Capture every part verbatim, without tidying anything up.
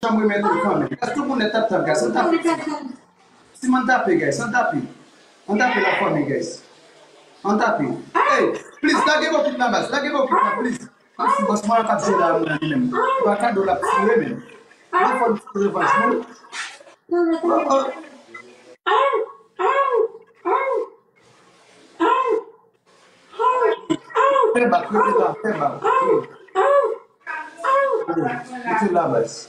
Janm remèt li kanmenm. Guys, tout moun nèt ap tann, guys. Ann tape. Team, ann tape, guys. Ann tape. Ann tape, lafanmi, guys. Ann tape. Hey, please, lage bokit la, baz. Lage bokit la, please. Mèsi, bòs mwen an k ap jwe la, mwen li menm. Se pa kado l ap tire, menm. Mwen fò l tire revanj, non? Oh, oh. Fè bak, rete la, fè bak. Rete la, baz.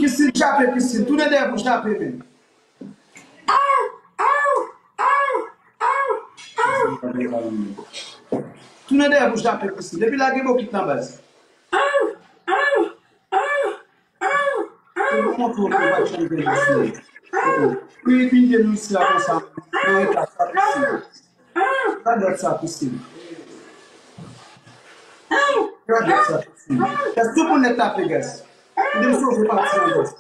Christine, chape, Christine. Tounen dèyè pou chape, menm. Tounen dèyè pou chape, Christine. Epi lage bokit nan baz. Pou nou montre w ke w pa t janm gen dosye. Wi, wi, gen nou isi la konsa. Nan eta sa, Christine. Gad lòt sa, Christine. Gad lòt sa, Christine. Guys, tout moun nèt tape, guys. Ede m sove pati an, guys.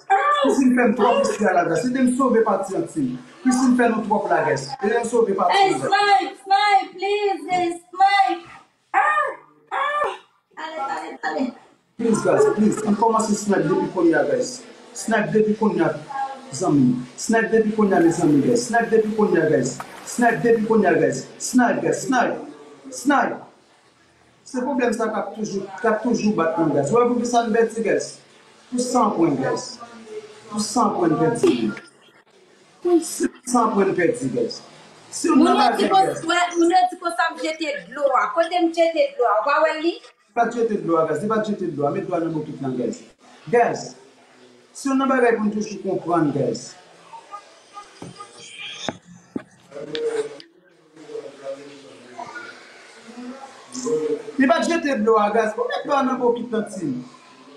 Christine fè m twòp isi a la, guys. Ede m sove pati an, team. Christine fè nou twòp la, guys. Ede m sove pati an, guys. Hey, Snipe, Snipe, please, guys, Snipe. Ale, ale, ale. Please, guys, please. Ann kòmanse snipe depi kounye a, guys. Snipe depi kounye a, zanmi. Snipe depi kounye a, mezanmi, guys. Snipe depi kounye a, guys. Snipe depi kounye a, guys. Snipe, guys, snipe. Snipe. Se pwoblèm sa k ap toujou, k ap toujou bat nou, guys. Ou wè poukisa n pèdi, guys? Pou san pwen, guys. Pou san pwen n pèdi. Pou san pwen n pèdi, guys. Si yon nan bagay, guys. Moun yo di konsa m jete dlo a. Kote m jete dlo a? Ou pa wè li? Li pa t jete dlo a, guys. Li pa t jete dlo a. Met dlo a nan bokit lan, guys. Guys, si yon nan bagay pou n toujou konprann, guys. Li pa t jete dlo a, guys. Ou met dlo a nan bokit lan, team.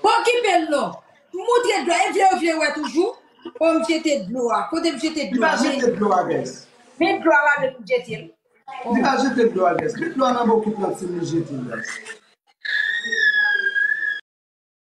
Pa okipe l non. Moutre dlo a. E vle yo vle wè toujou. O, m jete dlo a. Kote m jete dlo a? Li pa jete dlo a, guys. Men dlo a la menm m jete l. Li pa jete dlo a, guys. Met dlo a nan bokit lan, team, li jete l, guys.